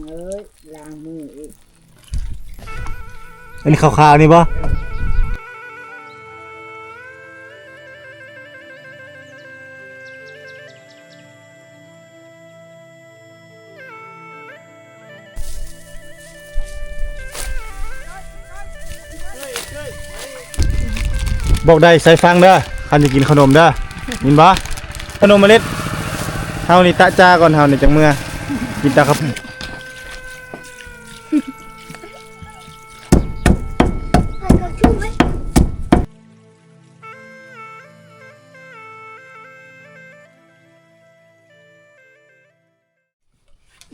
ເອີຍ ລ້າງມືອີກ. ອັນນີ້ຂາວໆນີ້ບໍ່? ບອກໄດ້ໃສ່ຟັງເດີ ຄັນຈະກິນຂະໜົມເດີ ຍິນບໍ່? ຂະໜົມເມລັດ ເຮົານີ້ຕະຈາກ່ອນ ເຮົານີ້ຈັ່ງເມືອ ກິນຕາຄັບ.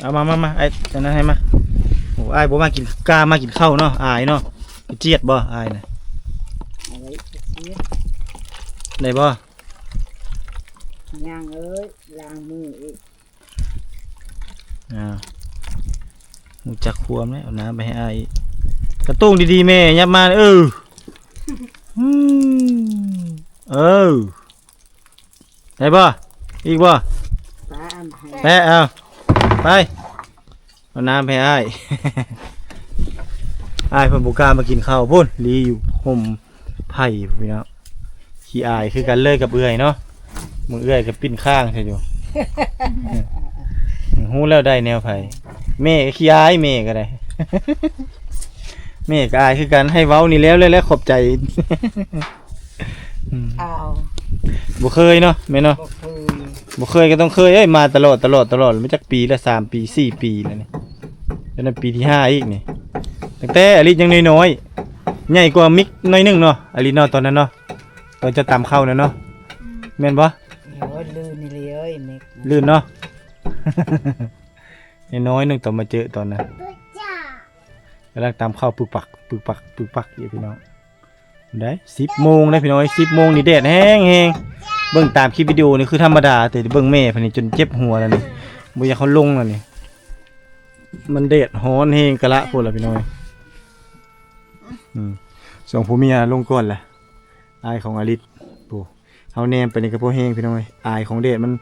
ເອົາມາ ມາ ມາ ອ້າຍ ອັນນັ້ນໃຫ້ມາ. ໂອ້ ອ້າຍບໍ່ມາກິນ ກ້າມາກິນເຂົ້າເນາະ ອາຍເນາະ. ກະຈຽດບໍ່ອ້າຍນະ? ອາຍກະຈຽດ ໄດ້ບໍ່? ຍັງເອີຍ ລ້າງມືອີກ. ອ້າວ ຮູ້ຈັກຄວາມແລ້ວ ເອົານ້ຳໄປໃຫ້ອ້າຍອີກ. ກະຕຸ້ງດີໆແມ່ ຫຍັບມາ ເອີ ອືມ ເອີ. ໄດ້ບໍ່? ອີກບໍ່? ປາອັນໃຫ້ ແປະເອົາ ໄປ ເອົານ້ຳໃຫ້ອ້າຍ. ອ້າຍເພິ່ນບໍ່ກ້າມາກິນເຂົ້າພຸ້ນ ຫຼີຢູ່ຮົ່ມໄຜ່ພຸ້ນເນາະ. ຂີ້ອາຍຄືກັນເລີຍກັບເອື້ອຍເນາະ ເບິ່ງເອື້ອຍກໍປິ່ນຄ້າງໃສ່ຢູ່. ຮູ້ແລ້ວໄດ້ແນວໃຜ ແມ່ກໍຂີ້ອາຍ ແມ່ກໍໄດ້ ແມ່ກໍອາຍຄືກັນ ໃຫ້ເວົ້ານີ້ແລ້ວ ແລ້ວຂອບໃຈ. ອືມ ອ້າວ ບໍ່ເຄີຍເນາະແມ່ເນາະ ບໍ່ເຄີຍ ບໍ່ເຄີຍກໍຕ້ອງເຄີຍເອີຍ ມາຕະຫຼອດ ຕະຫຼອດ ຕະຫຼອດ ມາຈັກປີແລ້ວ ສາມປີ ສີ່ປີແລ້ວນີ້ ອັນນັ້ນປີທີຫ້າອີກນີ້ ຕັ້ງແຕ່ອາລິດຍັງນ້ອຍໆ ໃຫຍ່ກວ່າມິກໜ້ອຍໜຶ່ງເນາະ ອາລິດເນາະ ຕອນນັ້ນເນາະ ຕອນເຈົ້າຕຳເຂົ້ານັ້ນເນາະ ອືມ ແມ່ນບໍ່? ໂອ້ຍ ລື່ນອີ່ຫຼີເອີຍ ມິກ ລື່ນເນາະ ນ້ອຍໆໜຶ່ງ ຕອນມາເຈີຕອນນັ້ນ ກຳລັງຕຳເຂົ້າປຶກປັກ ປຶກປັກ ປຶກປັກຢູ່ພີ່ນ້ອງ. ໄດ້ສິບໂມງເດ້ພີ່ນ້ອງເອີຍ ສິບໂມງນີ້ແດດແຮງໆ ເບິ່ງຕາມຄລິບວິດີໂອນີ້ຄືທຳມະດາ ແຕ່ເບິ່ງແມ່ເພິ່ນນີ້ຈົນເຈັບຫົວແລ້ວນີ້ ບໍ່ຢາກເອົາລົງແລ້ວນີ້ ມັນແດດຮ້ອນແຮງກະລະໂພດລະພີ່ນ້ອງເອີຍ. ອືມ ສອງຜົວເມຍລົງກ່ອນລະ ອາຍຂອງອາລິດ ໂອ້ ເຮົາແນມໄປນີ້ກໍພໍແຮງພີ່ນ້ອງເອີຍ ອາຍຂອງແດດມັນ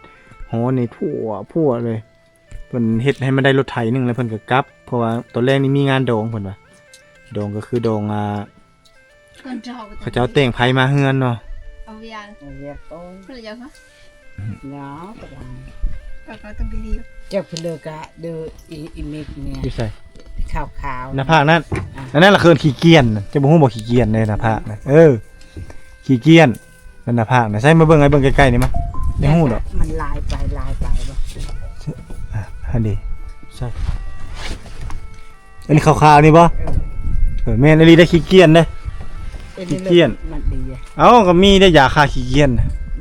ຮ້ອນນີ້ທົ່ວໆເລີຍ. ເພິ່ນເຮັດໃຫ້ມັນໄດ້ລົດໄຖໜຶ່ງແລ້ວເພິ່ນກໍກັບ ເພາະວ່າຕອນແລງນີ້ມີງານດອງເພິ່ນວ່າ ດອງກໍຄືດອງ ອ່າ ເຂົາເຈົ້າແຕ່ງໃຜມາເຮືອນເນາະ ເອົາວຽງ ເອົາວຽງໂອ້ຍ ເພິ່ນລະຢາກ ເນາະ ກໍຕ້ອງດີ ເຈົ້າເພິ່ນເລີກະເດີ ອີ ອີມິກນີ້ ຢູ່ໃສ? ຂາວໆ ໜ້າຜາກນັ້ນ ອ່າ ອັນນັ້ນລະເອີ້ນຂີ້ກຽນ ເຈົ້າບໍ່ຮູ້ບໍ່? ຂີ້ກຽນເດ້ ໜ້າຜາກນະ ເອີ ຂີ້ກຽນ. ນັ້ນໜ້າຜາກນະ ໃສ່ມາເບິ່ງ ໃຫ້ເບິ່ງໃກ້ໆນີ້ມາ ໄດ້ຮູ້ດອກ ມັນລາຍໄປ ລາຍໄປບໍ່ ອ່ະ ຫັ້ນເດ ໃສ່ ອັນນີ້ຂາວໆນີ້ບໍ່? ເອີ ເອີ ແມ່ນອີ່ຫຼີເດ້ ຂີ້ກຽນເດ້ ຂີ້ກຽນ ມັນດີ ເອົ້າ ກໍມີໄດ້ຢາຂ້າຂີ້ກຽນ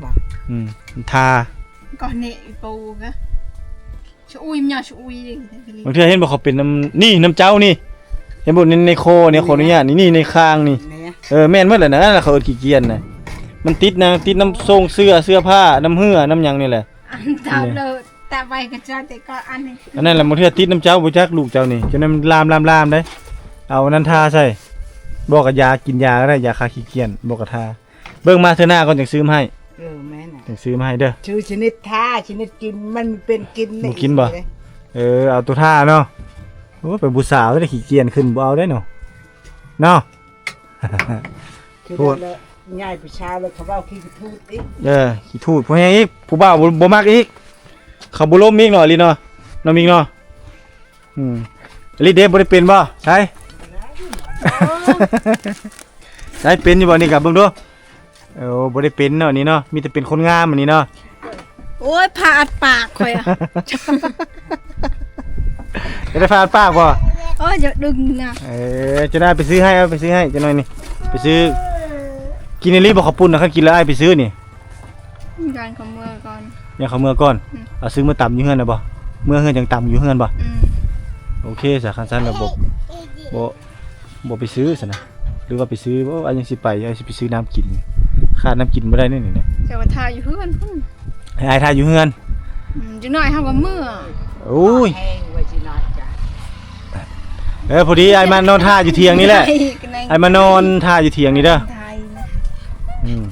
ບໍ່ ອືມ ທາ ກໍນີ້ ອີ່ປູກະ ຊະອຸຍ ມັນຍາວຊະອຸຍ ບາງເທື່ອເຫັນບໍ່ ເຂົາເປັນນຳ ນີ້ ນຳເຈົ້ານີ້ ເຫັນບໍ່ ໃນ ໃນຄໍນີ້ ຂໍອະນຸຍາດນີ້ ນີ້ ໃນຄາງນີ້ ເອີ ແມ່ນໝົດແຫຼະນະ ເຂົາເອີ້ນຂີ້ກຽນນະ ມັນຕິດນະ ຕິດນຳໂສ້ງເສື້ອ ເສື້ອຜ້າ ນຳເຫື່ອ ນຳຫຍັງນີ້ແຫຼະ ຕາມເລີຍ ຕາໄວກະຈະແຕ່ກໍອັນນີ້ ອັນນັ້ນລະ ບາງເທື່ອຕິດນຳເຈົ້າ ບໍ່ຈັກລູກເຈົ້ານີ້ ຈົນນັ້ນລາມໆໆໄດ໋ ເອົາອັນນັ້ນທາໃສ່ ບໍ່ກະຢາ ກິນຢາກໍໄດ້ ຢາຂ້າຂີ້ກຽນ ບໍ່ກະທາ. ເບິ່ງມາເທື່ອໜ້າກ່ອນຈັ່ງຊື້ມາໃຫ້ ເອີ ແມ່ນນະ ຈັ່ງຊື້ມາໃຫ້ເດີ ຊື້ຊະນິດທາ ຊະນິດກິນ ມັນເປັນກິນ ບໍ່ກິນບໍ່? ເອີ ເອົາໂຕທາເນາະ ໂອ້ ໄປຜູ້ສາວໄດ້ຂີ້ກຽນຂຶ້ນ ບໍ່ເອົາໄດ້ເນາະ ເນາະ ຄືວ່າແຫຼະ ໃຫຍ່ຜູ້ຊາຍແລ້ວ ເຂົາເວົ້າຂີ້ທູດອີກ ເອີ ຂີ້ທູດ ຜູ້ແຮງອີກ ຜູ້ບ່າວບໍ່ ບໍ່ມັກອີກ ເຂົາບໍ່ລົມອີກເນາະ ລີເນາະ ນ້ອງມິກເນາະ ອືມ ລີເດ ບໍ່ໄດ້ເປັນບໍ່? ໃສ ໃສ ເປັນຢູ່ບໍ່? ນີ້ກະເບິ່ງດູ ໂອ້ ບໍ່ໄດ້ເປັນເນາະ ນີ້ເນາະ ມີແຕ່ເປັນຄົນງາມອັນນີ້ເນາະ ໂອ້ຍ ຜ້າອັດປາກຂ້ອຍອະ ຈະໄດ້ຜ້າອັດປາກບໍ່? ໂອ້ຍ ຢ່າດຶງນະ ເອີ ຈະໄດ້ໄປຊື້ໃຫ້ ເອົາໄປຊື້ໃຫ້ຈັກໜ້ອຍນີ້ ໄປຊື້ ກິນອີ່ຫຼີບໍ່ເຂົ້າປຸ້ນນະ? ຄັນກິນແລ້ວອ້າຍໄປຊື້ນີ້ ຢ້ານເຂົາເມືອກ່ອນ ຢ້ານເຂົາເມືອກ່ອນ ອືມ ເອົາຊື້ມາຕຳຢູ່ເຮືອນນະບໍ່? ເມືອເຮືອນຈັ່ງຕຳຢູ່ເຮືອນບໍ່? ອືມ ໂອເຄຊະ ຄັນຊັ້ນລະບໍ່ ບໍ່ ບໍ່ໄປຊື້ຊັ້ນນະ ຫຼືວ່າໄປຊື້ ໂອ້ ອ້າຍຍັງຊິໄປ ອ້າຍຊິໄປຊື້ນ້ຳກິນ ຂາດນ້ຳກິນບໍ່ໄດ້ເດ້ນີ້ນະ ເຈົ້າວ່າຖ້າຢູ່ເຮືອນພຸ້ນ ໃຫ້ອ້າຍຖ້າຢູ່ເຮືອນ ອືມ ຈັກໜ້ອຍເຮົາກໍເມືອ ໂອ້ຍ ເອີ ພໍດີອ້າຍມານອນຖ້າຢູ່ຖຽງນີ້ແຫຼະ ອ້າຍມານອນຖ້າຢູ່ຖຽງນີ້ເດີ ອືມ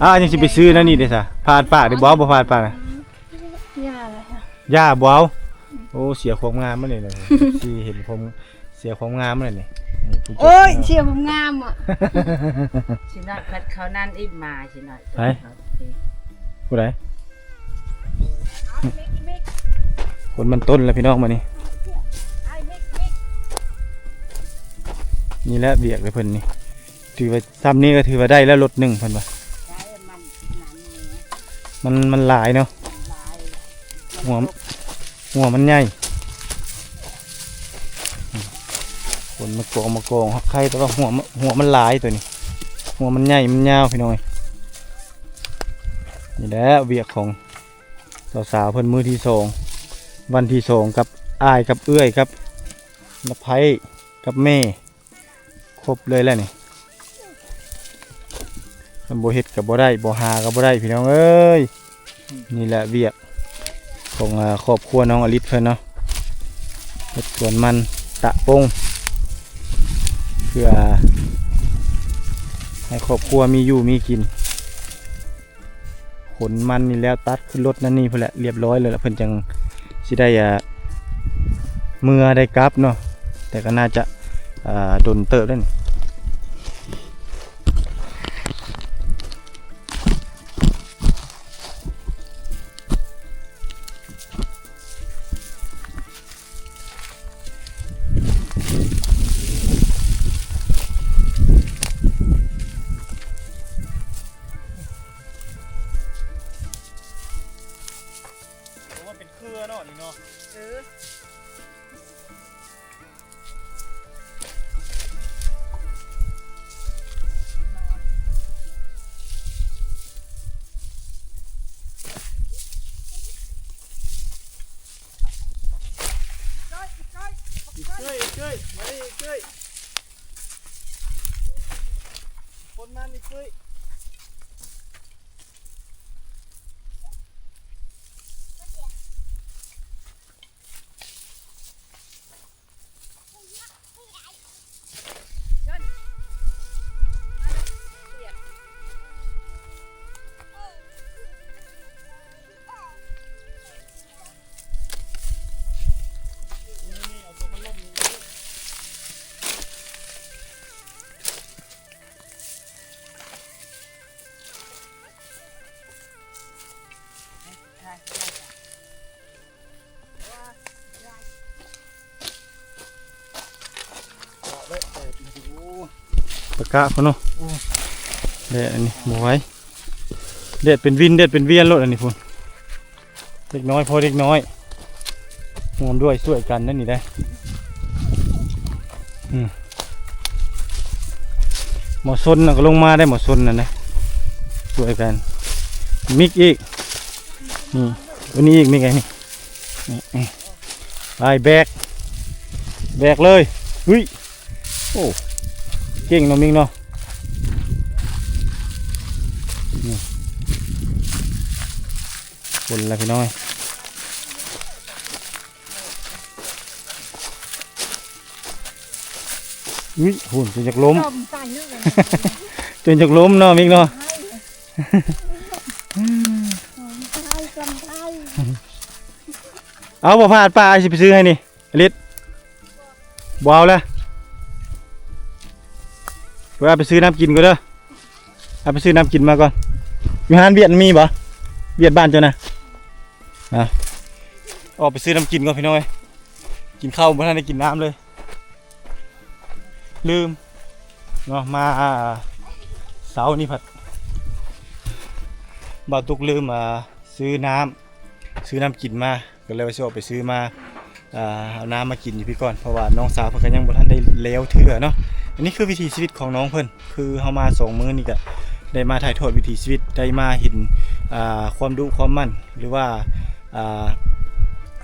ອ້າຍຍັງຊິໄປຊື້ນັ້ນນີ້ເດ້ຊະ ຜ້າອັດປາກນີ້ບໍ່ເອົາ ບໍ່ ຜ້າອັດປາກນະ ຢ່າລະ ຢ່າ ບໍ່ເອົາ ອືມ ໂອ້ ເສຍຄວາມງາມມານີ້ນະ ທີ່ເຫັນຄວາມ ເສຍຄວາມງາມແລ້ວນີ້ ນີ້ຜູ້ເຈັບ ໂອ້ຍ ເນາະ ເສຍຄວາມງາມອະ ຊິນອດພັດເຂົ້ານັ້ນອີກມາ ຊິນອດ ໃຜ? ຜູ້ໃດ? ຄົນມັນຕົ້ນແລ້ວພີ່ນ້ອງ ມານີ້ ນີ້ແຫຼະວຽກເພິ່ນນີ້ ຖືວ່າຊ່ຳນີ້ກໍຖືວ່າໄດ້ແລ້ວລົດໜຶ່ງ ເພິ່ນວ່າ ໄດ້ ມັນ ມັນ ມັນຫຼາຍເນາະ ມັນຫຼາຍ ຫົວ ຫົວມັນໃຫຍ່ ຄົນມາກອງ ມາກອງ ຮັກໄຂ່ ແຕ່ວ່າຫົວ ຫົວມັນຫຼາຍໂຕນີ້ ຫົວມັນໃຫຍ່ ມັນຍາວ ພີ່ນ້ອງເອີຍ ນີ້ແຫຼະວຽກຂອງສາວໆ ເພິ່ນມື້ທີສອງ ວັນທີສອງ ກັບອ້າຍ ກັບເອື້ອຍ ກັບ ກັບໃພ້ ກັບແມ່ ຄົບເລີຍແຫຼະນີ້ ຄັນບໍ່ເຮັດກໍບໍ່ໄດ້ ບໍ່ຫາກໍບໍ່ໄດ້ ພີ່ນ້ອງເອີຍ ນີ້ແຫຼະວຽກຂອງ ອາ ຄອບຄົວນ້ອງອະລິດເພິ່ນເນາະ ເຮັດສວນມັນຕະປົງ ເພື່ອໃຫ້ຄອບຄົວມີຢູ່ມີກິນ. ຂົນມັນນີ້ແລ້ວ ຕັດຂຶ້ນລົດນັ້ນນີ້ພຸ້ນແຫຼະ ລຽບຮ້ອຍແລ້ວລະ ເພິ່ນຈັ່ງຊິໄດ້ ອ່າ ເມືອໄດ້ກັບເນາະ ແຕ່ກໍໜ້າຈະ ອ່າ ດົນເຕີບແລ້ວນີ້. ໂອ້ ມັນເປັນເຄືອເນາະນີ້ເນາະ ເອີ. ອີກເກີຍ ອີກເກີຍ ມານີ້ອີກເກີຍ ຄົນມານີ້ເກີຍ. ປະກະພຸ້ນເນາະ ໂອ້ ແດດອັນນີ້ບໍ່ໄຫວ ແດດເປັນວິນ ແດດເປັນວຽນໂລດອັນນີ້ພຸ້ນ ເດັກນ້ອຍ ພໍເດັກນ້ອຍ ຮ່ວມດ້ວຍຊ່ວຍກັນນັ້ນນີ້ໄດ໋ ອືມ ໝໍຊົນນະກໍລົງມາໄດ້ ໝໍຊົນນັ້ນນະ ຊ່ວຍກັນ ມິກອີກ ນີ້ ໂຕນີ້ອີກ ມິກອັນນີ້ ນີ້ ນີ້ ໄປແບກ ແບກເລີຍ ຫຶຍ ໂອ້ ເກັ່ງເນາະມິກເນາະ ນີ້ ຄົນລະພີ່ນ້ອງເອີຍ ອຸ້ຍ ຫຸ່ນ ຈົນຢາກລົ້ມ ລົ້ມໃສ່ເລີຍ ຈົນຢາກລົ້ມເນາະມິກເນາະ ເອົາ ບໍ່ພາດ ປ້າ ອ້າຍຊິໄປຊື້ໃຫ້ນີ້ ອາລິດ ບໍ່ເອົາແລ້ວ ໄປ ໄປຊື້ນ້ຳກິນກ່ອນເດີ ໄປຊື້ນ້ຳກິນມາກ່ອນ ຢູ່ຮ້ານວຽດມີບໍ່? ວຽດບ້ານເຈົ້ານະ ອາ ອອກໄປຊື້ນ້ຳກິນກ່ອນພີ່ນ້ອງເອີຍ ກິນເຂົ້າບໍ່ທັນໄດ້ກິນນ້ຳເລີຍ ລືມເນາະ ມາເຊົ້ານີ້ພັດ ບ່າວຕຸກລືມ ອ່າ ຊື້ນ້ຳ ຊື້ນ້ຳກິນມາ ກໍເລີຍວ່າຊິອອກໄປຊື້ມາ ອ່າ ເອົານ້ຳມາກິນຢູ່ພີ້ກ່ອນ ເພາະວ່ານ້ອງສາວເພິ່ນກໍຍັງບໍ່ທັນໄດ້ແລ້ວເທື່ອເນາະ ອັນນີ້ຄືວິຖີຊີວິດຂອງນ້ອງເພິ່ນ ຄືເຮົາມາສອງມື້ນີ້ກໍໄດ້ມາຖ່າຍທອດວິຖີຊີວິດ ໄດ້ມາເຫັນ ອ່າ ຄວາມດຸຄວາມໝັ່ນ ຫຼືວ່າ ອ່າ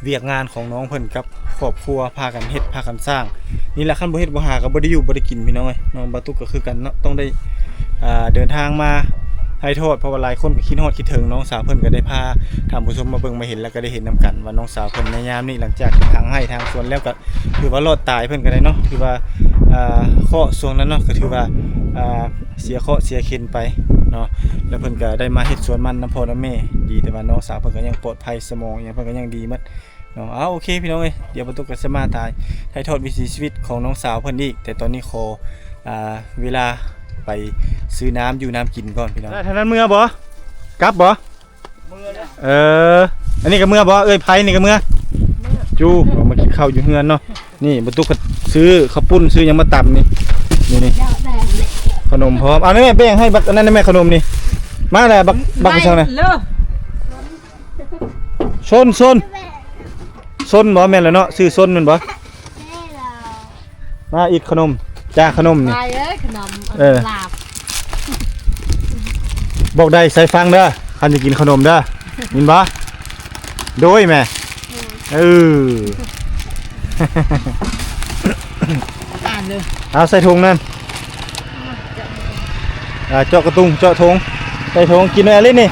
ວຽກງານຂອງນ້ອງເພິ່ນກັບຄອບຄົວ ພາກັນເຮັດ ພາກັນສ້າງ ນີ້ແຫຼະ ຄັນບໍ່ເຮັດບໍ່ຫາກໍບໍ່ໄດ້ຢູ່ບໍ່ໄດ້ກິນ ພີ່ນ້ອງເອີຍ ນ້ອງບ່າວຕຸກກໍຄືກັນເນາະ ຕ້ອງໄດ້ ອ່າ ເດີນທາງມາຖ່າຍທອດ ເພາະວ່າຫຼາຍຄົນກໍຄິດຮອດຄິດເຖິງນ້ອງສາວເພິ່ນ ກໍໄດ້ພາທ່ານຜູ້ຊົມມາເບິ່ງມາເຫັນ ແລ້ວກໍໄດ້ເຫັນນຳກັນວ່ານ້ອງສາວເພິ່ນໃນຍາມນີ້ ຫຼັງຈາກທີ່ຖາງໄຮ່ຖາງສວນແລ້ວ ກໍຖືວ່າລອດຕາຍເພິ່ນກໍໄດ້ເນາະ ຖືວ່າ ອ່າ ເຄາະຊ່ວງນັ້ນເນາະ ກໍຖືວ່າ ອ່າ ເສຍເຄາະເສຍເຂັນໄປເນາະ ແລ້ວເພິ່ນກໍໄດ້ມາເຮັດສວນມັນນຳພໍ່ນຳແມ່ ດີແຕ່ວ່ານ້ອງສາວເພິ່ນກໍຍັງປອດໄພ ສະໝອງຫຍັງເພິ່ນກໍຍັງດີໝົດ ເນາະ. ເອົາ ໂອເຄພີ່ນ້ອງເອີຍ ດຽວປະຕຸກກໍຈະມາຖ່າຍ ຖ່າຍທອດວິຖີຊີວິດຂອງນ້ອງສາວເພິ່ນອີກ ແຕ່ຕອນນີ້ຂໍ ອ່າ ເວລາໄປຊື້ນ້ຳຢູ່ນ້ຳກິນກ່ອນພີ່ນ້ອງ. ທາງນັ້ນເມືອບໍ່? ກັບບໍ່? ເອີ ອັນນີ້ກໍເມືອບໍ່? ເອີຍ ໄພນີ້ກໍເມືອ? ຈູ ເອົາມາກິນເຂົ້າຢູ່ເຮືອນເນາະ. ນີ້ປະຕຸກກໍຊື້ເຂົ້າປຸ້ນ ຊື້ຫຍັງມາຕຳນີ້ ນີ້ໆ ຂະໜົມພ້ອມ. ເອົາແມ່ ແບ່ງໃຫ້ບັກອັນນັ້ນແມ່ ຂະໜົມນີ້. ມາແລ້ວ ບັກ ບັກອີ່ຫຍັງນະ? ຊົນ ຊົນ ຊົນບໍ່? ແມ່ນແລ້ວເນາະ ຊື່ຊົນແມ່ນບໍ່? ມາອີກຂະໜົມ ຈ້າ ຂະໜົມນີ້ ເອີຍ ຂະໜົມ ເອີ ລາບ ບອກໄດ້ໃສ່ຟັງເດີ ຄັນຈະກິນຂະໜົມເດີ ຍິນບໍ່? ໂດຍແມ່ ເອີ ອ່ານເລີຍ ເອົາໃສ່ຖົງນັ້ນ. ອ່າ ເຈາະກະຕຸງ ເຈາະຖົງ ໃສ່ຖົງ ກິນແລ້ວອາລິດນີ້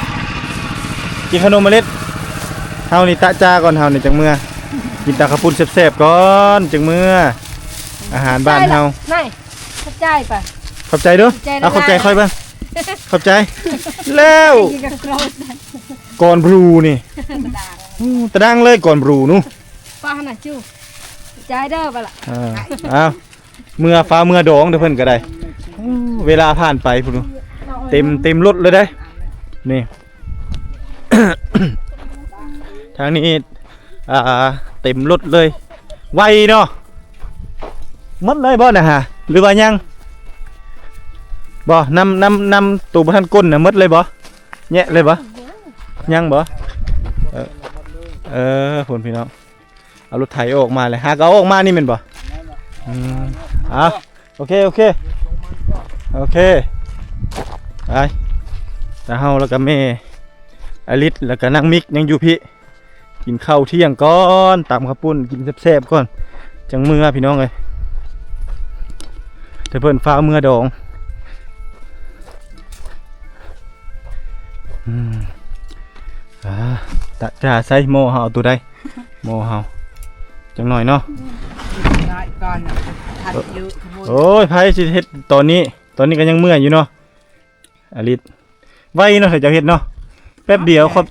ກິນຂະໜົມອາລິດ. ເຮົານີ້ຕະຈາກ່ອນ ເຮົານີ້ຈັ່ງເມືອ ກິນຕາເຂົ້າປຸ້ນແຊບໆກ່ອນ ຈັ່ງເມືອ ອາຫານບ້ານເຮົາ. ນາຍ ຂອບໃຈປະ ຂອບໃຈເດີ ຂອບໃຈ ເອົາ ຂອບໃຈ ຫຼາຍໆ ຂ້ອຍເບິ່ງ ຂອບໃຈ ແລ້ວ ກິນກັບໂກຣດ ກ່ອນບຣູນີ້ ຕະດັງ ໂອ້ ຕະດັງເລີຍ ກ່ອນບຣູນູ ປາຫັ້ນນະ ຈູ ໃຈເດີ ປະລະ ອ່າ ເອົາ ເມືອຟ້າວເມືອດອງເດີ ເພິ່ນກໍໄດ້. ໂອ້ ເວລາຜ່ານໄປພຸ້ນ ເຕັມ ເຕັມລົດເລີຍເດ້ ນີ້ ທາງນີ້ ອ່າ ເຕັມລົດເລີຍ ໄວເນາະ. ໝົດເລີຍບໍ່ນະຫາ ຫຼືວ່າຍັງ? ບໍ່ ນ້ຳ ນ້ຳ ນ້ຳໂຕບໍ່ທັນກົ້ນນະ ໝົດເລີຍບໍ່? ແຍະເລີຍບໍ່? ຍັງບໍ່? ເອີ ເອີ ພຸ້ນພີ່ນ້ອງ ເອົາລົດໄຖອອກມາແລ້ວ ຫາກະເອົາອອກມານີ້ແມ່ນບໍ່? ອືມ ເອົາ ໂອເຄ ໂອເຄ ໂອເຄ ໄປ ແຕ່ເຮົາແລ້ວກະແມ່ອາລິດ ແລ້ວກະນາງມິກຍັງຢູ່ພີ້ ກິນເຂົ້າທ່ຽງກ່ອນ ຕຳເຂົ້າປຸ້ນ ກິນແຊບໆກ່ອນ ຈັ່ງເມືອພີ່ນ້ອງເອີຍ ແຕ່ເພິ່ນຟ້າວເມືອດອງ. ອືມ ອ່າ ຕະຈາໃສ່ໝໍ້ເຮົາ ເອົາໂຕໃດ? ໝໍ້ເຮົາ ຈັກໜ້ອຍເນາະ ນ້ອຍກ່ອນນະ ທັນຢູ່ຂະໂມຍ. ໂອ້ຍ ໃຜຊິເຮັດຕອນນີ້? ຕອນນີ້ກໍຍັງເມື່ອຍຢູ່ເນາະ ອາລິດ ໄວເນາະ ຖ້າເຈົ້າເຮັດເນາະ ແປັບດຽວ. ຂ້ອຍ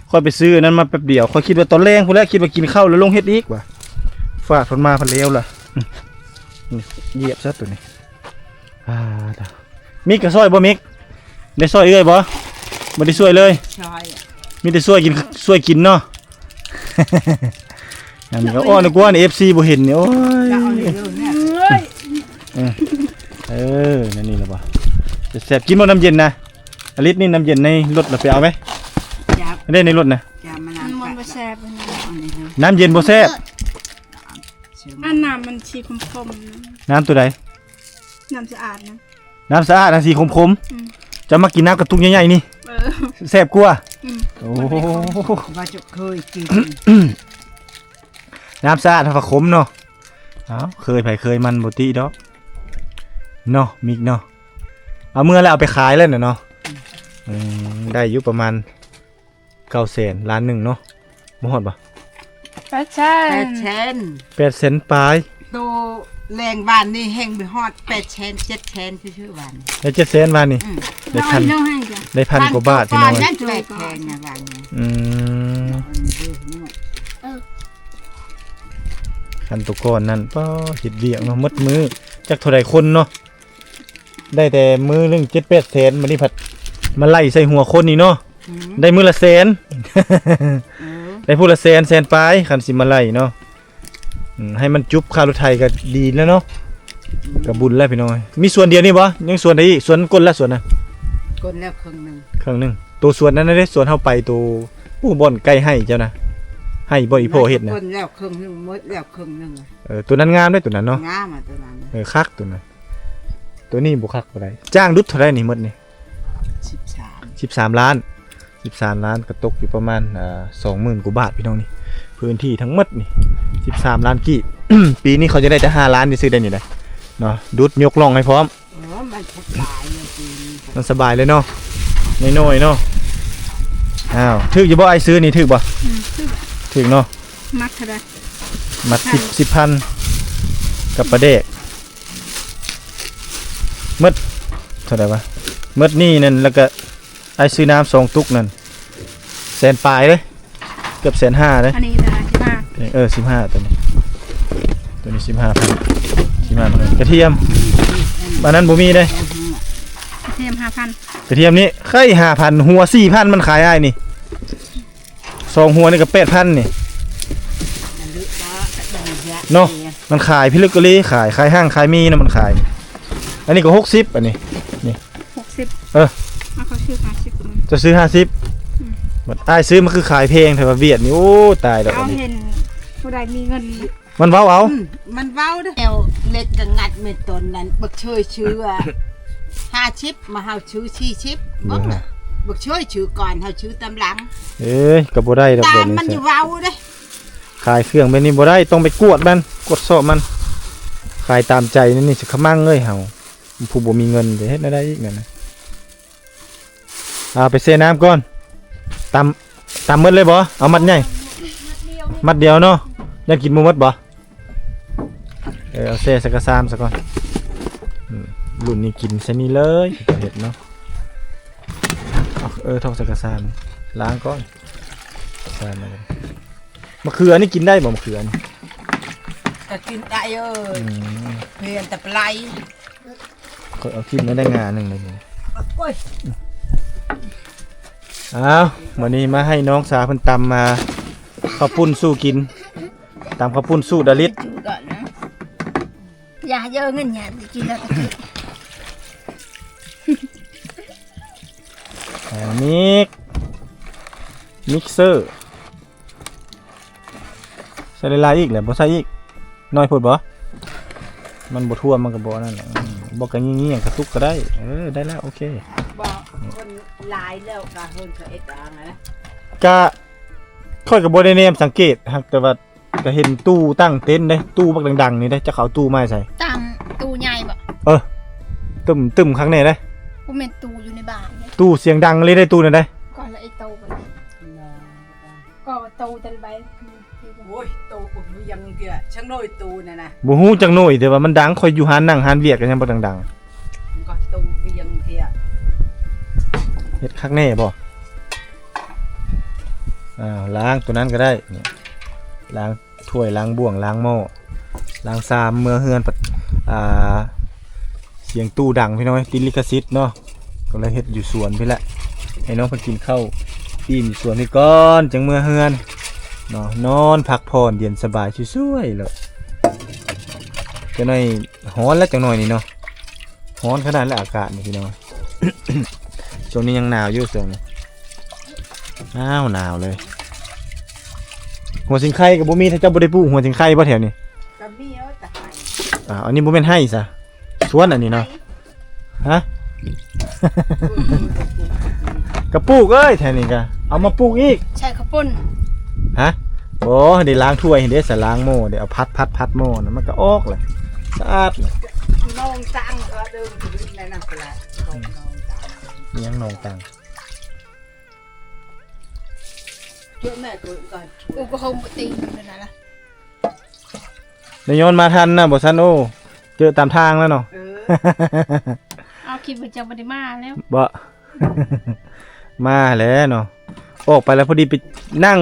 ຂ້ອຍໄປຊື້ອັນນັ້ນມາແປັບດຽວ ຂ້ອຍຄິດວ່າຕອນແລງພຸ້ນແຫຼະ ຄິດວ່າກິນເຂົ້າແລ້ວລົງເຮັດອີກວ່າ ຟາດເພິ່ນມາພັດແລ້ວລະ ອືມ ຢຽບຊະໂຕນີ້. ອ່າ ມິກກໍຊ່ອຍບໍ່ ມິກ ໄດ້ຊ່ອຍເອື້ອຍບໍ່? ບໍ່ໄດ້ຊ່ວຍເລີຍ ຊ່ອຍ ມີແຕ່ຊ່ວຍກິນ ຊ່ວຍກິນເນາະ. ອັນນີ້ກໍ ໂອ້ ນຶກວ່າເອັຟຊີບໍ່ເຫັນນີ້ ໂອ້ຍ ຈະເອົານີ້ເລີຍເນຍ ເອີ ເອີ ນັ້ນນີ້ລະບໍ່ ແຊບໆ ກິນບໍ່ນ້ຳເຢັນນະ? ອາລິດນີ້ນ້ຳເຢັນໃນລົດລະໄປເອົາໄວ້ ຢາກ ໄດ້ໃນລົດນະ ຢາກມາ ມັນບໍ່ແຊບ ເອົານີ້ເລີຍ ນ້ຳເຢັນບໍ່ແຊບ ອັນນ້ຳມັນສີຂົມໆ ນ້ຳໂຕໃດ? ນ້ຳສະອາດນະ ນ້ຳສະອາດນະ ສີຂົມໆ ອືມ ເຈົ້າມັກກິນນ້ຳກະຕຸກໃຫຍ່ໆນີ້ ເອີ ແຊບກວ່າ ອືມ ໂອ້ ວ່າຈະເຄີຍກິນ ນ້ຳສະອາດຫາກວ່າຂົມເນາະ ເອົາ ເຄີຍໃຜເຄີຍມັນ ບໍ່ຕິດອກເນາະ ມິກເນາະ ເອົາເມືອແລ້ວເອົາໄປຂາຍແລ້ວນະເນາະ ອືມ ອືມ ໄດ້ຢູ່ປະມານ ເກົ້າແສນ ລ້ານໜຶ່ງເນາະ ບໍ່ຮອດບໍ່? ແປດແສນ ແປດແສນ ແປດແສນປາຍ ໂຕແລງວານນີ້ແຮ່ງບໍ່ຮອດ ແປດແສນ ເຈັດແສນຊື່ໆ ວານນີ້ ໄດ້ເຈັດແສນວານນີ້ ອືມ ໄດ້ພັນ ໄດ້ພັນກວ່າບາດ ພີ່ນ້ອງ ແປດແສນນະວານນີ້ ອືມ ເອີ ຄັນໂຕກ່ອນນັ້ນ ປ້າ ເຮັດວຽກເນາະ ໝົດມື້ ຈັກເທົ່າໃດຄົນເນາະ ໄດ້ແຕ່ມື້ໜຶ່ງເຈັດແປດແສນ ບາດນີ້ພັດມາໄລ່ໃສ່ຫົວຄົນນີ້ເນາະ ອືມ ໄດ້ມື້ລະແສນ ເອີ ໄດ້ຜູ້ລະແສນ ແສນປາຍ ຄັນຊິມາໄລ່ເນາະ ອືມ ໃຫ້ມັນຈຸບຄ່າລົດໄຖກໍດີແລ້ວເນາະ ອືມ ກໍບຸນແລ້ວພີ່ນ້ອງເອີຍ ມີສວນດຽວນີ້ບໍ່? ຍັງສວນໃດອີກ? ສວນກົ້ນລະ ສວນນະ ກົ້ນແລ້ວເຄິ່ງໜຶ່ງ ເຄິ່ງໜຶ່ງ ໂຕສວນນັ້ນເດ້ ສວນເຮົາໄປໂຕ ໂອ້ ບ່ອນໃກ້ໄຮ່ເຈົ້ານະ ໄຮ່ບ່ອນອີ່ພໍ່ເຮັດນະ ກ້ນແລ້ວເຄິ່ງໜຶ່ງ ໝົດແລ້ວເຄິ່ງໜຶ່ງ ເອີ ໂຕນັ້ນງາມເດ້ ໂຕນັ້ນເນາະ ງາມ ໂຕນັ້ນ ເອີ ຄັກໂຕນັ້ນ ໂຕນີ້ບໍ່ຄັກປານໃດ ຈ້າງດຸດເທົ່າໃດນີ້ໝົດນີ້? ສິບສາມ ສິບສາມລ້ານ ສິບສາມລ້ານ ກໍຕົກຢູ່ປະມານ ອ່າ ສອງໝື່ນກວ່າບາດ ພີ່ນ້ອງນີ້ ພື້ນທີ່ທັງໝົດນີ້ ສິບສາມລ້ານກີບ ປີນີ້ເຂົາຈະໄດ້ແຕ່ຫ້າລ້ານ ຊິຊື້ໄດ້ນີ້ນະເນາະ ດຸດຍົກລ່ອງໃຫ້ພ້ອມ ເອີ ມັນສະບາຍເລີຍປີນີ້ ມັນສະບາຍເລີຍເນາະ ນ້ອຍໆເນາະ ອ້າວ ຖືກຢູ່ບໍ່ ອ້າຍຊື້ນີ້ຖືກບໍ່? ອືມ ຖືກ ຖືກເນາະ ມັດເທົ່າໃດ? ມັດສິບ ສິບພັນ ກັບປາແດກ ໝົດເທົ່າໃດວະ? ໝົດນີ້ນັ້ນ ແລ້ວກະອ້າຍຊື້ນ້ຳສອງຕຸກນັ້ນ ແສນປາຍເດ້ ເກືອບແສນຫ້າເດ້ ອັນນີ້ນະ ມາ ເອີ ສິບຫ້າ ໂຕນີ້ ໂຕນີ້ສິບຫ້າພັນ ສິບຫ້າພັນ. ກະທຽມ ອັນນັ້ນບໍ່ມີເດ້. ກະທຽມຫ້າພັນ ກະທຽມນີ້ໃຄຫ້າພັນ ຫົວສີ່ພັນ ມັນຂາຍອ້າຍນີ້. ສອງຫົວນີ້ກໍແປດພັນນີ້ເນາະ. ມັນຂາຍພິລຶກອີ່ຫຼີ ຂາຍ ຂາຍຫ້າງຂາຍມີນະ ມັນຂາຍ. ອັນນີ້ກໍຫົກສິບ ອັນນີ້ ນີ້ ຫົກສິບ. ເອີ ເອົາ ເຂົາຊື້ຫ້າສິບ. ເຈົ້າຊື້ຫ້າສິບ? ອືມ. ບັດອ້າຍຊື້ມັນຄືຂາຍແພງແທ້ວ່າ ຫວຽດນີ້. ໂອ້ ຕາຍແລ້ວ. ເອົາ ອັນນີ້ ເຫັນຜູ້ໃດມີເງິນ ມັນເວົ້າເອົາ. ອືມ ມັນເວົ້າເດ້. ແລ້ວເລັກກໍງັດແມ່ນຕອນນັ້ນ ບັກເຊີຍຊື້ ຫ້າສິບ ມາເຮົາຊື້ສີ່ສິບ. ເບິ່ງນະ ບັກເຊີຍຊື້ກ່ອນ ເຮົາຊື້ຕາມຫຼັງ. ເອີຍ ກໍບໍ່ໄດ້ດອກ ຕາມມັນຢູ່ເວົ້າເດ້. ຂາຍເຄື່ອງແບບນີ້ບໍ່ໄດ້ ຕ້ອງໄປກວດມັນ ກວດສອບມັນ. ຂາຍຕາມໃຈນີ້ ນີ້ຊິຂະມັງເອີຍ ເຮົາຜູ້ບໍ່ມີເງິນຈະເຮັດແນວໃດອີກນັ້ນນະ. ເອົາໄປແຊ່ນ້ຳກ່ອນ. ຕຳ ຕຳໝົດເລີຍບໍ່? ເອົາມັດໃຫຍ່ ມັດດຽວເນາະ. ຢ້ານກິນບໍ່ໝົດບໍ່? ເອີ ເອົາແຊ່ໃສ່ກະຊາມຊະກ່ອນ. ອືມ ລຸ້ນນີ້ກິນໃສ່ນີ້ເລີຍ ເຮັດເນາະ. ເອົາ ເອີ ຖອກໃສ່ກະຊາມ ລ້າງກ່ອນ. ກະຊາມ ມະເຂືອນີ້ກິນໄດ້ບໍ່? ມະເຂືອນີ້ ກໍກິນໄດ້ເອີຍ. ອືມ ເພຍແຕ່ປະໄລ. ຂ້ອຍເອົາຖິ້ມໄດ້ງາໜຶ່ງເລີຍນີ້. ໂອ້ຍ ອ້າວ ມື້ນີ້ມາໃຫ້ນ້ອງສາວເພິ່ນຕຳ ມາເຂົ້າປຸ້ນສູ່ກິນ. ຕຳເຂົ້າປຸ້ນສູດດາລິດ. ຢ່າເຢີເງິນຫຍັງກິນແລ້ວ. ແລ້ວມິກ ມິກເຊີ. ໃສ່ຫຼາຍໆອີກແຫຼະ ບໍ່ໃສ່ອີກ. ນ້ອຍໂພດບໍ່? ມັນບໍ່ຖ້ວມ ມັນກໍບໍ່ນັ້ນແຫຼະ. ອືມ ບໍ່ກະງຽງໆ ກະຕຸກກໍໄດ້. ເອີ ໄດ້ແລ້ວ ໂອເຄ. ບໍ່ ຄົນຫຼາຍແລ້ວກະເພິ່ນກໍເຮັດເອົານະ. ກະ ຂ້ອຍກໍບໍ່ໄດ້ແນມສັງເກດ ຫາກແຕ່ວ່າກະເຫັນຕູ້ຕັ້ງເຕັນເດ້ ຕູ້ບັກດັງໆນີ້ເດ້. ຈັກເຂົາຕູ້ມາໃສ? ຕັ້ງຕູ້ໃຫຍ່ບໍ່? ເອີ ຕຶ້ມໆຄັກແນ່ເດ້. ບໍ່ແມ່ນຕູ້ຢູ່ໃນບ້ານເດ້ ຕູ້ສຽງດັງເລີຍເດ້ ຕູ້ນັ້ນເດ້. ກ່ອນລະໄອ້ໂຕບໍ່ໄດ້ ກໍໂຕແຕ່ລະໃບ. ໂອ້ຍ ໂຕບໍ່ຮູ້ຫຍັງເທື່ອ ຊ່າງນ້ອຍໂຕນັ້ນນະ. ບໍ່ຮູ້ຈັກໜ້ອຍ ແຕ່ວ່າມັນດັງ. ຂ້ອຍຢູ່ຮ້ານໜັງຮ້ານວຽກກໍຍັງບໍ່ດັງໆ. ມັນກໍໂຕບໍ່ຫຍັງເທື່ອ. ເຮັດຄັກແນ່ບໍ່? ອ້າວ ລ້າງໂຕນັ້ນກໍໄດ້ ນີ້ ລ້າງ ຖ້ວຍ ລ້າງບ່ວງ ລ້າງໝໍ້ ລ້າງຊາມ. ເມືອເຮືອນ ອ່າ ສຽງຕູ້ດັງ ພີ່ນ້ອງເອີຍ ຕິດລິຂະສິດເນາະ. ກໍເລີຍເຮັດຢູ່ສວນພີ້ແຫຼະ ໃຫ້ນ້ອງເພິ່ນກິນເຂົ້າອີ່ມຢູ່ສວນພີ້ກ່ອນ ຈັ່ງເມືອເຮືອນເນາະ. ນອນພັກຜ່ອນເຢັນສະບາຍຊ່ວຍໆໂລດ. ຈັກໜ້ອຍຮ້ອນແລ້ວ ຈັກໜ້ອຍນີ້ເນາະ. ຮ້ອນຂະໜາດແລ້ວອາກາດນີ້ ພີ່ນ້ອງ. ຊ່ວງນີ້ຍັງໜາວຢູ່ ຊ່ວງນີ້ ອ້າວ ໜາວເລີຍ. ຫົວສິງໄຄກໍບໍ່ມີ. ຖ້າເຈົ້າບໍ່ໄດ້ປູກຫົວສິງໄຄບໍ່ແຖວນີ້? ກໍມີ ເອີ ແຕ່ໄຮ່. ອ່າ ອັນນີ້ບໍ່ແມ່ນໄຮ່ຊະ ສວນອັນນີ້ເນາະ. ໄຮ່ ຮະ? ກະປູກເອີຍ ແຖວນີ້ກະເອົາມາປູກອີກ. ໃສ່ເຂົ້າປຸ້ນ ຮະ? ບໍ່ ໄດ້ລ້າງຖ້ວຍເດ້ ສະລ້າງໝໍ້ເດ້. ເອົາພັດ ພັດ ພັດໝໍ້ນະ ມັນກະອອກແຫຼະ ສະອາດແຫຼະ. ນ້ອງຕັງກໍເດີນຂຶ້ນແລ້ວນະ ລະນ້ອງຕັງ ອີຫຍັງນ້ອງຕັງ? ເຈົ້າແມ່ເກີດກ່ອນ ໂອ້ ບໍ່ເຮົາບໍ່ຕີຢູ່ນັ້ນລະ. ໄດ້ຍ້ອນມາທັນນະ ບໍ່ຊັ້ນ ໂອ້ ເຈີຕາມທາງແລ້ວເນາະ. ເອີ ເອົາ ຄິດວ່າເຈົ້າບໍ່ໄດ້ມາແລ້ວ. ບໍ່ ມາແຫຼະເນາະ. ອອກໄປແລ້ວພໍດີໄປນັ່ງ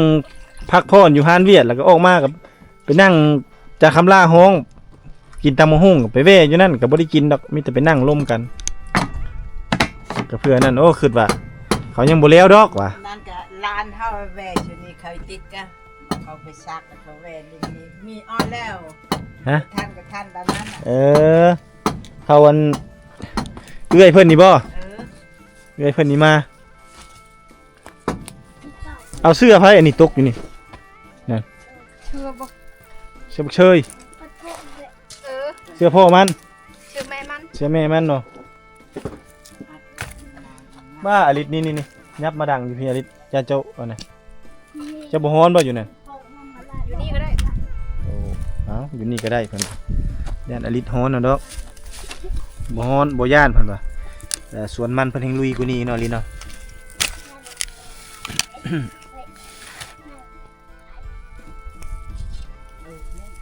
ພັກຜ່ອນຢູ່ຮ້ານວຽດ ແລ້ວກໍອອກມາກໍໄປນັ່ງຈາຄຳລາຮ້ອງ ກິນຕຳບັກຫຸ່ງ ໄປແວ່ຢູ່ນັ້ນກໍບໍ່ໄດ້ກິນດອກ ມີແຕ່ໄປນັ່ງລົມກັນ. ກໍເພື່ອນັ້ນ ໂອ້ ຄິດວ່າເຂົາຍັງບໍ່ແລ້ວດອກວ່າ. ນັ້ນກໍຫຼານເຮົາແວ່ຢູ່ນີ້ ເຂົາຕິດກະ ເຂົາໄປຊັກ ເຂົາແວ່ຢູ່ນີ້ ມີອອນແລ້ວ. ຮະ? ທັນກໍທັນປານນັ້ນນະ. ເອີ ເຂົາອັນ ເອື້ອຍເພິ່ນນີ້ບໍ່? ເອີ ເອື້ອຍເພິ່ນນີ້ມາ. ເອົາເສື້ອໃຜອັນນີ້ຕົກຢູ່ນີ້? ນັ້ນ ເສື້ອບໍ່? ເສື້ອບັກເຊີຍ. ເອີ ເສື້ອພໍ່ມັນ ເສື້ອແມ່ມັນ ເສື້ອແມ່ມັນເນາະ. ບ້າ ອາລິດ ນີ້ໆໆ ຫຍັບມາດັງຢູ່ພີ້ ອາລິດ. ຢ່າ ເຈົ້າ ອັນນັ້ນ ເຈົ້າບໍ່ຮ້ອນບໍ່ຢູ່ນັ້ນ? ຢູ່ນີ້ກໍໄດ້. ໂອ້ ເອົາ ຢູ່ນີ້ກໍໄດ້ເພິ່ນ. ຢ້ານອາລິດຮ້ອນນະດອກ. ບໍ່ຮ້ອນ ບໍ່ຢ້ານເພິ່ນວ່າ. ແຕ່ສວນມັນເພິ່ນແຮ່ງລຸຍກວ່ານີ້ເນາະ ອາລິດເນາະ.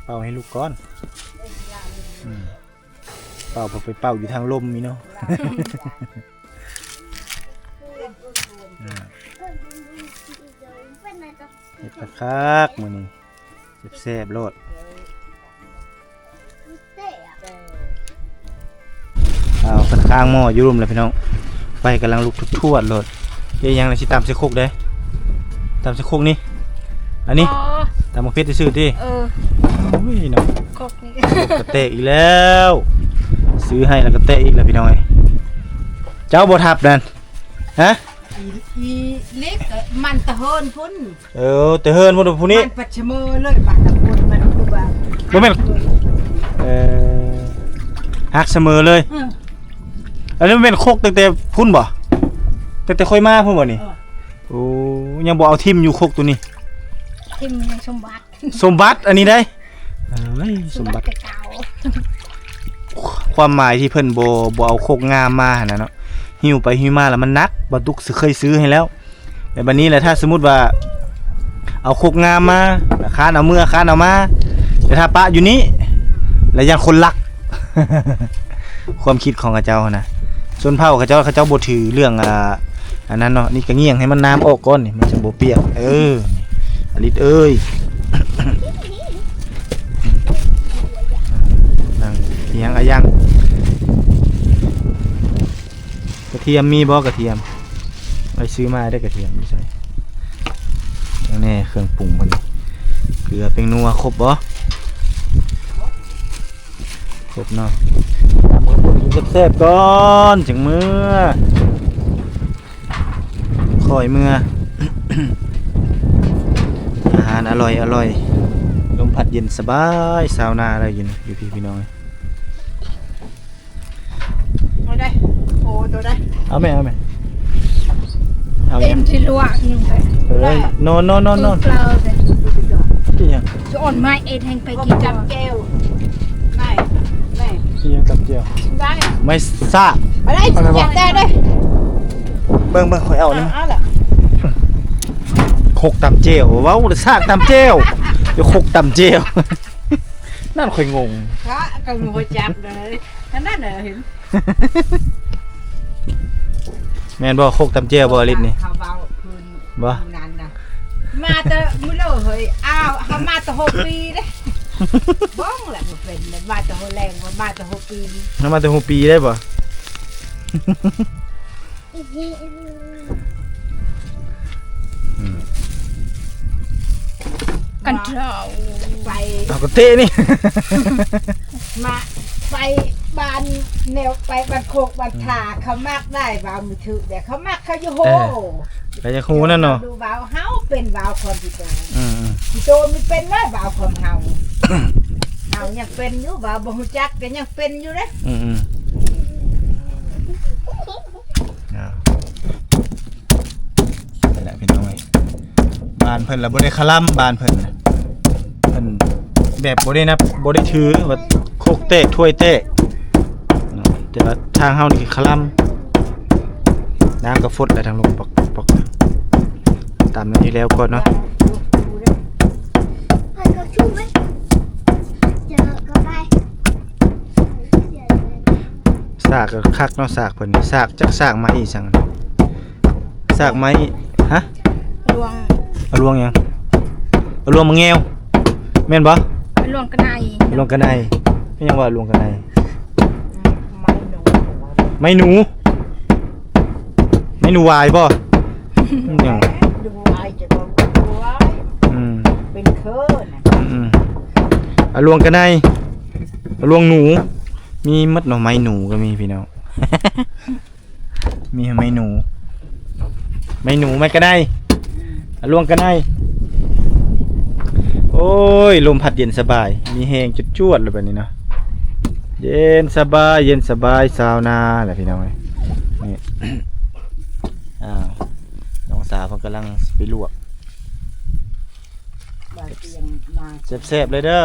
ເປົ່າໃຫ້ລູກກ່ອນ. ອືມ ເປົ່າ ໄປເປົ່າຢູ່ທາງລົມນີ້ເນາະ. ອ່າ ເຮັດຄັກໆ ມື້ນີ້. ແຊບໆໂລດ. ອ້າວ ເພິ່ນຄ້າງໝໍ້ຢູ່ລຸ່ມແລ້ວພີ່ນ້ອງ. ໄຟກຳລັງລຸກທວດໆໂລດ. ເຮັດຫຍັງລະ ຊິຕຳໃສ່ຄົກເດ້? ຕຳໃສ່ຄົກນີ້? ອັນນີ້? ອໍ ຕຳໝາກເຜັດຊື່ໆຕິ? ເອີ ໂອ້ຍເນາະ ຄົກນີ້ ຄົກກະແຕກອີກແລ້ວ. ຊື້ໃຫ້ລະກະແຕກອີກແລ້ວພີ່ນ້ອງເອີຍ. ເຈົ້າບໍ່ທັບນັ້ນ? ຮະ? ອີ ອີເລັກມັນຕະເຮີນພຸ້ນ. ເອີ ແຕ່ເຮືອນພຸ້ນ ຜູ້ນີ້ ມັນປັດສະເໝີເລີຍ ມັນຕະໂພນ ມັນຄືວ່າ ບໍ່ແມ່ນ ເອີ ຫັກສະເໝີເລີຍ. ເອີ ອັນນີ້ແມ່ນຄົກຕັ້ງແຕ່ພຸ້ນບໍ່? ຕັ້ງແຕ່ຂ້ອຍມາພຸ້ນບໍ່ນີ້? ເອີ ໂອ້ ຍັງບໍ່ເອົາຖິ້ມຢູ່ຄົກໂຕນີ້. ຖິ້ມຍັງສົມບັດ ສົມບັດອັນນີ້ໄດ໋. ເອີຍ ສົມບັດ ສົມບັດແຕ່ເກົ່າ. ຄວາມໝາຍທີ່ເພິ່ນບໍ່ ບໍ່ເອົາຄົກງາມມາຫັ້ນນະເນາະ ຫິ້ວໄປຫິ້ວມາແລ້ວມັນໜັກ. ບ່າວຕຸກເຄີຍຊື້ໃຫ້ແລ້ວ ແຕ່ບັດນີ້ລະ ຖ້າສົມມຸດວ່າເອົາຄົກງາມມາ ຄ້ານເອົາເມືອ ຄ້ານເອົາມາ ແຕ່ຖ້າປະຢູ່ນີ້ລະຢ້ານຄົນລັກ. ຄວາມຄິດຂອງເຂົາເຈົ້າຫັ້ນນະ ຊົນເຜົ່າເຂົາເຈົ້າ ເຂົາເຈົ້າບໍ່ຖືເລື່ອງ ອ່າ ອັນນັ້ນເນາະ. ນີ້ກະງ່ຽງໃຫ້ມັນນ້ຳອອກກ່ອນ ນີ້ມັນຈະບໍ່ປຽກ. ເອີ ອາລິດເອີຍ ນັ່ງ ອີຫຍັງ ອາຍັງ ກະທຽມມີບໍ່? ກະທຽມ ໄປຊື້ມາໄດ້ກະທຽມຢູ່ໃສ? ແນ່ ເຄື່ອງປຸງເພິ່ນ ເກືອ ແປ້ງນົວ ຄົບບໍ່? ຄົບເນາະ. ຕຳເຂົ້າປຸ້ນກິນແຊບໆກ່ອນ ຈຶ່ງເມືອ ຄ່ອຍເມືອ. ອາຫານອະລ່ອຍໆ ລົມພັດເຢັນສະບາຍ ຊາວນາໄດ້ຢູ່ນີ້ ຢູ່ພີ້ພີ່ນ້ອງ. ເອົາໄດ້ ໂອ້ ໂຕໄດ້ ເອົາແມ່ ເອົາແມ່ ເອົາຫຍັງ? ເຕັມທີ່ລວກຢູ່ໄດ໋. ເອີຍ ນອນ ນອນ ນອນ ນອນ. ເອີ ເຈົ້າ ອີຫຍັງ? ຈະອ່ອນໄມ້ເອັດແຮງໄປກິນກັບແຈ່ວ. ໄມ້ ໄມ້ ອີຫຍັງກັບແຈ່ວ? ໄດ້ ໄມ້ສາກ. ເອົາໄດ້ ເອົາໄດ້ບໍ່? ຢາກໄດ້ເດ້. ເບິ່ງ ເບິ່ງ ຂ້ອຍເອົານີ້ ເອົາລະ ຄົກຕຳແຈ່ວ. ເວົ້າແຕ່ສາກຕຳແຈ່ວ ດຽວຄົກຕຳແຈ່ວ. ນັ້ນຂ້ອຍງົງ ກະ ກະບໍ່ຈັກເລີຍ ອັນນັ້ນນະ ເຫັນ ແມ່ນບໍ່? ຄົກຕຳແຈ່ວບໍ່ ອາລິດນີ້? ເຂົາເວົ້າຄືນ ບໍ່ ນັ້ນນະ ມາແຕ່ມື້ເລີເຮີ້ຍ. ອ້າວ ເຮົາມາແຕ່ຫົກປີເດ້ ບ້ອງລະບໍ່ເປັນ ມາແຕ່ຫົວແລງ ມາແຕ່ຫົກປີ ເຮົາມາແຕ່ຫົວປີໄດ້ບໍ່? ອືມ ກັນເຈົ້າ ໄປ ເອົາກະເຕະນີ້ ມາ ໄປບ້ານແນວ ໄປບ້ານໂຄກບ້ານທ່າ ເຂົາມັກໄດ້ ເວົ້າບໍ່ຖືກແດ່ ເຂົາມັກເຂົາຢູ່ໂຮ. ເອີ ກະຢາກຮູ້ນັ້ນເນາະ ເຂົາເວົ້າ ເຮົາເປັນເວົ້າຄວາມທີ່ໂຕ. ອືມໆ ທີ່ໂຕມີເປັນໄດ້ ເວົ້າຄວາມເຮົາ ເຮົາຍັງເປັນຢູ່ ເວົ້າບໍ່ຮູ້ຈັກກະຍັງເປັນຢູ່ເດ້. ອືມໆ ອ້າວ ນີ້ແຫຼະພີ່ນ້ອງເອີຍ ບ້ານເພິ່ນລະບໍ່ໄດ້ຄະລຳ ບ້ານເພິ່ນນະ ເພິ່ນແບບບໍ່ໄດ້ນັບ ບໍ່ໄດ້ຖືວ່າຄົກແຕກຖ້ວຍແຕກເນາະ ແຕ່ວ່າທາງເຮົານີ້ຄະລຳ. ນ້ຳກະຟົດແລ້ວ ທາງລົງປອກໆ ຕຳອັນນີ້ແລ້ວກ່ອນເນາະ. ສາກກະຄັກເນາະ ສາກເພິ່ນນີ້ ສາກ ຈັກສາກໄມ້ອີ່ຫຍັງ ສາກໄມ້ ຮະ? ລວງ ອາ ລວງຫຍັງ? ອາ ລວງໝາກແງວ ແມ່ນບໍ່? ອາ ລວງກະໄນ ອາ ລວງກະໄນ. ເປັນຫຍັງວ່າອາ ລວງກະໄນ? ໄມ້ໜູ ໄມ້ໜູ ໄມ້ໜູຫວາຍບໍ່? ຫຍັງ? ໜູຫວາຍ ຈະບອກໜູຫວາຍ ອືມ ເປັນເຄີນະ ອືມ ອາ ລວງກະໄນ ອາ ລວງໜູ ມີໝົດເນາະ ໄມ້ໜູກະມີພີ່ນ້ອງ. ມີໄມ້ໜູ ໄມ້ໜູ ໄມ້ກະໄນ ອາ ລວງກະໄນ. ໂອ້ຍ ລົມພັດເຢັນສະບາຍ ມີແຮງຈວດໆ ແລ້ວບາດນີ້ເນາະ ເຢັນສະບາຍ ເຢັນສະບາຍ ຊາວນາແຫຼະພີ່ນ້ອງເອີຍ. ນີ້ ອ້າວ ນ້ອງສາວເພິ່ນກຳລັງຊິໄປລວກ ແຊບໆເລີຍເດີ.